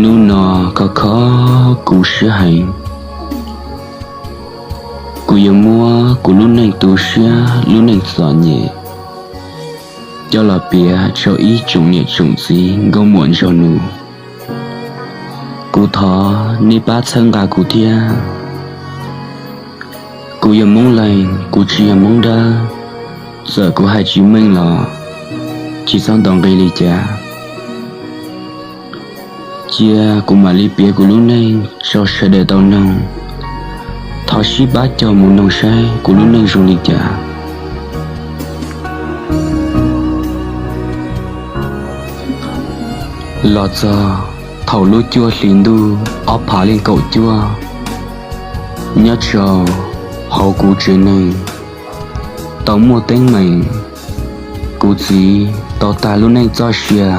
Hnub no khov kho kuv siab heev, kuv yuav muab kuv lub neej tu siab lub neej txom nyem coj los piav rau ib tsoom niam tsoom txiv nkauj muam nraug nus. Kuv thov nej pab txhawb nqa kuv thiab. Kuv yog Hmoob Leeg, kuv tsis yog Hmoob Dawb. Txawm kuv hais tsis meej los tsis txhob ntaus nqi li cas. Cia kuv mam li piav kuv lub neej rau sawv daws tau noog. Thov sib pab cog mus noog saib kuv lub neej zoo li cas. Los txog thaum lub cuaj hli ntuj ob phav leej kaum cuaj, nyob rau hauv kuv tsev neeg tau muaj teeb meem. Kuv txiv tau tag lub neej txoj sia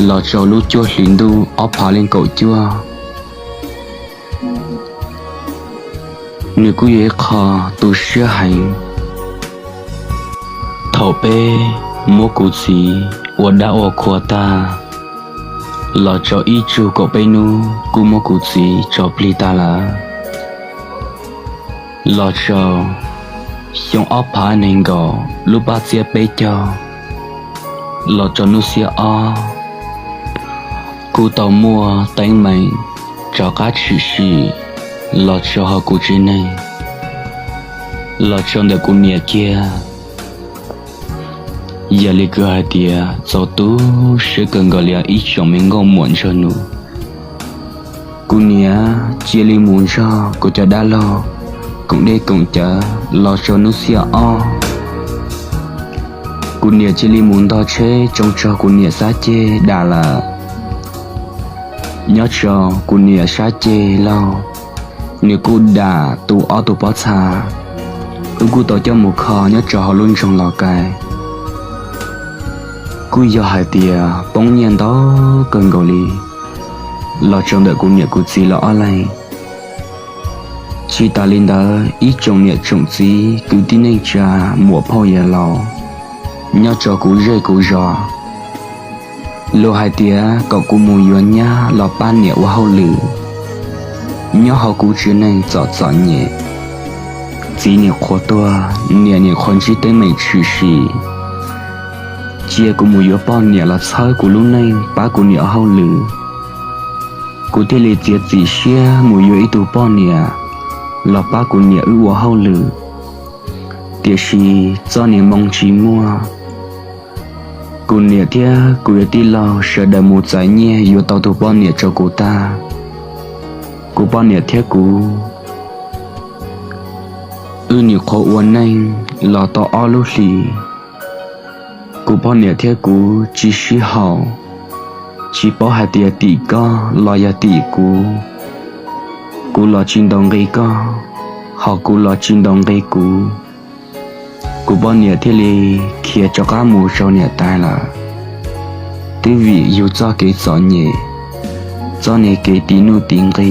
los rau lub cuaj hli ntuj ob phav leej kaum cuaj. Nws kuj yog ib qho tu siab heev. Thaum peb muab kuv txiv ua dab ua qhua tag, los rau ib tsug kaum peb hnub kuj muab kuv txiv tso plig tag lawm. Los rau xyoo ob phav nees nkaum lub paj txiab peb caug, los rau hnub xiab ob, kuj tau muaj teeb meem rov qab tshwm sim los rau hauv kuv tsev neeg, los rau ntawm kuv niam kiag. Yog li kuv hais tias txaus tu siab kawg nkaus li os ib tsoom me nkauj muam nraug nus. Kuv niam cia li mus nrog kuv cov dab laug koom dej koom cawv los rau hnub xiab ob. Kuv niam cia li mus ntog tsheb tsoo tsaug kuv niam sab ceg dam lawm. Nyob rau kuv niam sab ceg laug, nws kuj dam tu ob tug pob txha, wb kuj tau coj mus kho nyob rau hauv lub nroog Los Kais. Kuj yog hais tias poob nyiaj ntau kawg nkaus li los rau ntawm kuv niam kuv txiv lawv ob leeg. Tsis tas li ntawd, ib tsoom niam tsoom txiv kwv tij neej tsa, muam phauj yawg laus nyob rau kuv zej kuv zos, luag hais tias kom kuv mus yuav nyab los pab niam ua hauj lwm. Nyob hauv kuv tsev neeg txom txom nyem, txiv niam qhuav tuag, niam niam qhuav ntsib teeb meem tshwm sim, cia kuv mus yuav poj niam los txhawb kuv lub neej pab kuv niam ua hauj lwm. Kuv thiaj li txiav txim siab mus yuav ib tug poj niam los pab kuv niam wb ua hauj lwm. Tiam sis txoj niag moo tsis muaj, kuv niam thiab kuv yawg tij laug sawv daws mus txais nyiaj yuav tau tus poj niam rau kuv tag. Kuv poj niam thiab kuv, wb nim qhuav ua neej los tau ob lub hlis, kuv poj niam thiab kuv tsis sib haum, tsis paub hais tias tim koj los yog tim kuv. Kuv los tsis ntaus nqi koj, hos kuv los tsis ntaus nqi kuv. Kuv poj niam thiaj li khiav rov qab mus rau niam tais lawm. Twb vim yus txoj kev txom nyem, txoj niag kev tis nuj tis nqi.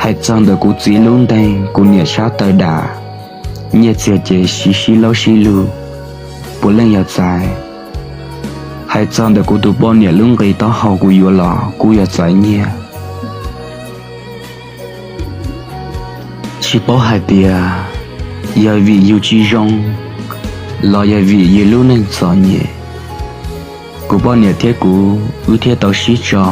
Hais txog ntawm kuv txiv lub ntees, kuv niam sab taw dam, nyiaj txiag ces siv sib laub sib lug, puav leej yog txais. Hais txog ntawm kuv tus poj niam lub nqi taub hau, kuv yuav los kuj yog txais nyiaj. Tsis paub hais tias yog vim yus tsis zoo los yog vim yus lub neej txom nyem, kuv poj niam thiab kuv wb thiaj tau sib tso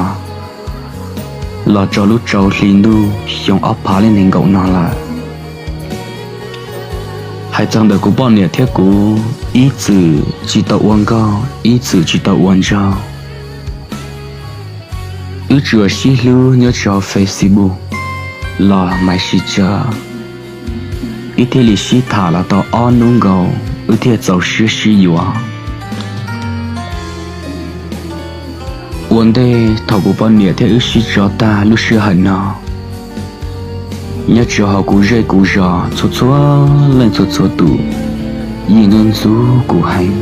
los rau lub rau hli ntuj xyoo ob phav leej nees nkaum no lawm. Hais txog ntawm kuv poj niam thiab kuv, ib txwm tsis tau ua nkauj, ib txwm tsis tau ua nraug. Wb tsuas sib hlub nyob rau Facebook los Messenger, wb thiaj li sib tham los tau ob hnub nkaus wb thiaj txaus siab sib yuav. Ua ntej thaum kuv poj niam thiab wb sib tso tag lub sij hawm no, nyob rau hauv kuv zej kuv zos txhua txhua leej txhua txhua tus yeej ntxub ntxub kuv heev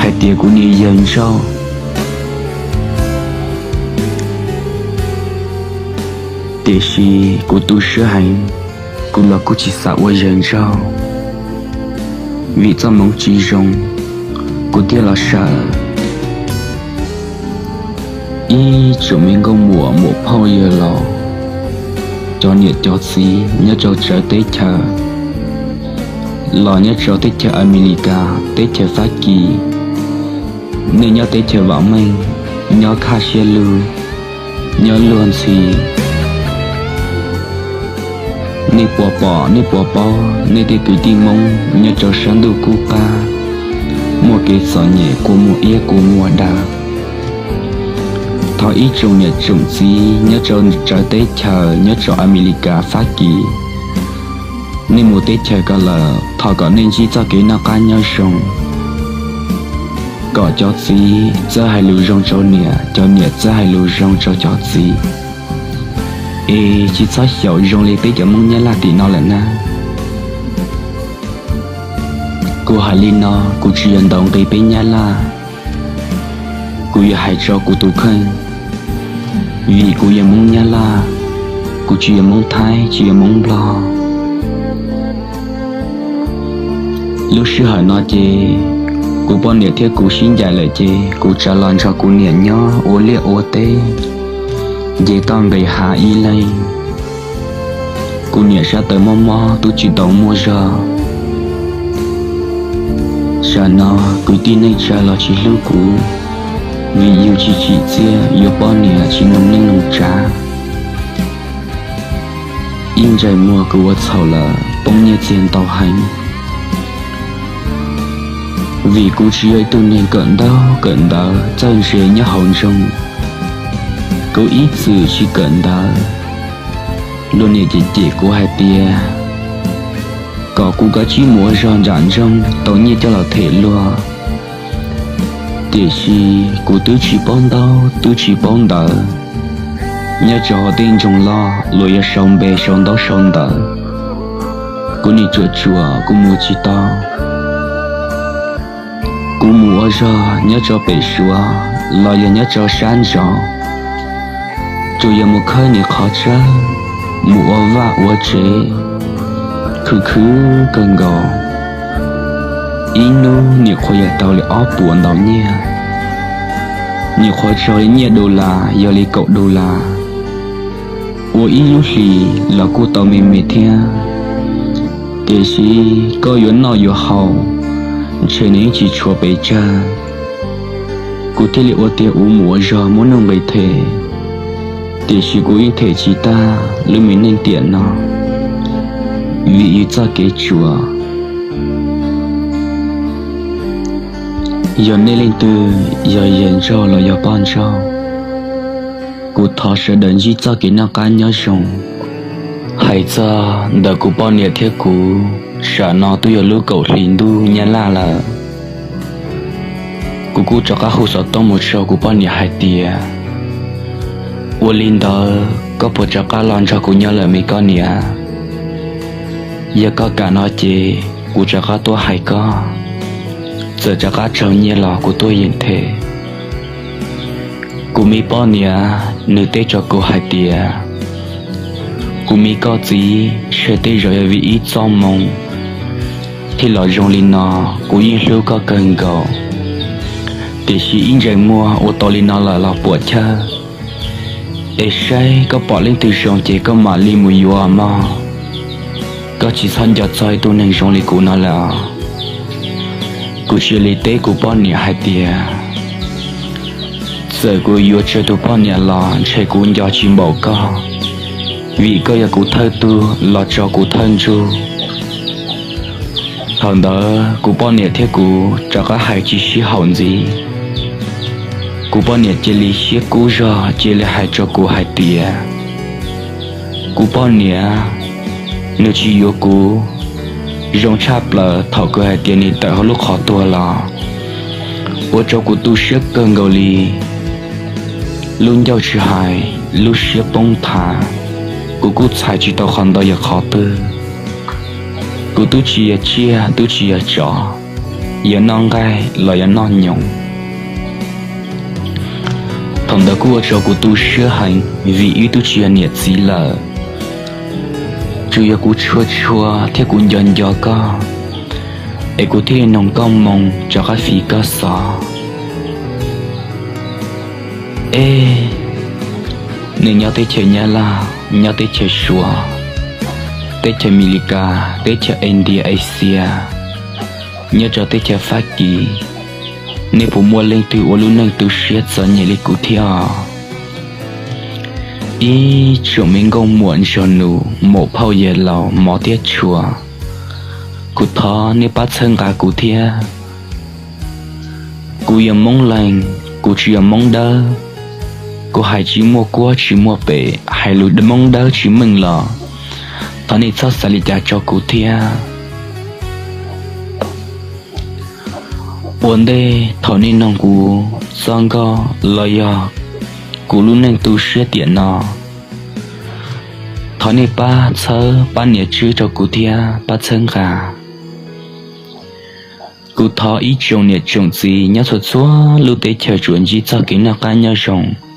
hais tias kuv niag yawg ntsauj. Tiam sis kuv tu siab heev, kuv los kuj tsis xav ua yawg ntsauj. Vim txoj hmoov tsis zoo, kuv thiaj los sawv Ib tsoom me nkauj muam, muam phauj, yawg laus, cov niam cov txiv nyob rau txawv teb chaws, los nyob rau teb chaws Amelikas, teb chaws Fab Kis, nej nyob teb chaws vam meej, nyob kaj siab lug, nyob luag ntxhi. Nej puas pom, nej puas paub nej tej kwv tij Hmoob nyob rau sab ntuj kub qab muaj kev txom nyem kua muag iab kua muag daw? Thov ib tsoom niam tsoom txiv nyob rau txawv teb chaws, nyob rau Amelikas, Fab Kis, nej mus teb chaws ko lawm, thov kom nej ntsib txoj kev noj qab nyob zoo, kom cov txiv txawj hais lus zoo rau niam, cov niam txawj hais lus zoo rau cov txiv. Es tsis txhob xyaum zoo li peb cov Hmoob Nyab Laj tim no lawm na. Kuv hais li no, kuv tsis yog ntaus nqi peb Nyab Laj, kuv yuav hais rau kuv tus kheej, vim kuv yog Hmoob Nyab Laj, kuv tsis yog Hmoob Thaib, tsis yog Hmoob Nplog. Lub sij hawm no ces kuv poj niam thiab kuv sib ncaim lawm ces kuv tsa los nrog kuv niam nyob ua liaj ua teb, nce toj nqis hav ib leeg. Kuv niam sab taw mob mob twb tsis tau muaj zog. Tsam no kwv tij neej tsa los tsis hlub kuv, vim yus tsis tsim txiaj, yuav poj niam tsis noog neej noog tsav. Ib ntsais muag kuv ua txhaum lawm, poob nyiaj txiag ntau heev. Vim kuv tsis yog ib tug neeg kawm ntaub kawm ntawv txawj ntse nyob hauv nroog, kuv ib txwm tsis kawm ntawv. Luag niam cem cem kuv hais tias kom kuv kav tsij mus ua zog nram nroog tau nyiaj coj los them luag. Tiam sis kuv twb tsis paub ntaub twb tsis paub ntawv, nyob rau hauv tej nroog loj luag yuav sau npe sau ntaub sau ntawv, kuv nim tsuam tsuam kuv mus tsis tau. Kuv mus ua zog nyob rau pem Suav los yog nyob rau sab nraud, tsuas yog mus khawb niam qhov tsawb, mus ua vaj ua tsev, khwv khwv kawg nkaus. Ib hnub nim qhuav yog tau li ob puas ntau nyiaj, nim qhuav raug li nyiaj dollar yog li kaum dollar. Ua ib lub hlis los kuj tau me me thiab, tiam sis koj yuav noj yuav haus, ntshe nws yeej tsis tshuav pes tsawg. Kuv thiaj li ua tiag ua mus ua zog muab nuj nqis them, tiam sis kuv yeej them tsis tag lub me neej tiam no, vim yus txoj kev tsuas. Yog nej leej twg yog yawg ntsauj los yog poj ntsauj, kuv thov sawv daws ntsib txoj kev noj qab nyob zoo. Hais txog ntawm kuv poj niam thiab kuv, tsam no twb yog lub kaum hli ntuj Nyab Laj lawm. Kuv kuj rov qab hu xov tooj mus rau kuv poj niam hais tias, ua li ntawd koj puas rov qab los nrog kuv nyob lawm me koj niam? Yog koj kam no ces kuv rov qab tuaj hais koj, txawm rov qab raug nyiaj los kuv tuaj yeem them. Kuv me poj niam nws teb rau kuv hais tias, kuv me koj txiv, ntshe tej zaum yog vim ib txoj moo thiaj los zoo li no. Kuv yeej hlub koj kawg nkaus, tiam sis ib ntsais muag ua tau li no lawm los puam chawj. Es saib koj pom leej twg zoo ces koj mam li mus yuav mog. Koj tsis txhob nco txog ib tug neeg zoo li kuv no lawm os. Kuv cia li teb kuv poj niam hais tias, txawm kuv yuav tsawg tus poj niam los ntshe kuv nco tsis npaum koj, vim koj yog kuv thawj tug los rau kuv thawj ntsug. Thaum ntawd kuv poj niam thiab kuv rov qab hais tsis sib haum ntxiv. Kuv poj niam cia li siab kub zog cia li hais rau kuv hais tias, kuv poj niam, nws tsis yuav kuv, zoo tshaj plaws thaum kuv hais tias nws tawm hauv lub qhov tuag los, ua rau kuv tu siab kawg nkaus li. Lub ncauj tsis hais, lub siab poob nthav, kuv kuj txhais tsis tau qhov ntawd yog qhov twg. Kuv twb tsis yog tsiaj twb tsis yog tsov, yog noj nqaij los yog noj nyoos. Thaum ntawd kuj ua rau kuv tu siab heev vim wb twb tsis yog niam txiv lawm. Tsuas yog kuv tshua tshua thiab kuv nco nco koj, es kuv thiaj li noog koj moo rov qab fiv koj xov. Es Nyob teb chaws Nyab Laj, nyob teb chaws Suav, teb chaws Amelikas, teb chaws India, Axias, nyob rau teb chaws Fab Kis, nej puas muaj leej twg ua lub neej tu siab txom nyem li kuv thiab? Ib tsoom me nkauj muam nraug nus, muam phauj yawg laus, mov thiab tshua, kuv thov nej pab txhawb nqa kuv thiab. Kuv yog Moob Leeg, kuv tsis yog Moob Dawb. Kuv hais tsis muaj kuab tsis muaj pem, hais lus Moob Dawb tsis meej los thov nej txhob xav li cas rau kuv thiab. Ua ntej thaum nej noog kuv txoj nkauj los yog kuv lub neej tu siab tiam no, thov nej pab txhawb pab nias tswb rau kuv thiab pab txhawb nqa. Kuv thov ib tsoom niam tsoom txiv nyob txhua txhua lub teb chaws tsuas ntsib txoj kev noj qab nyob zoo.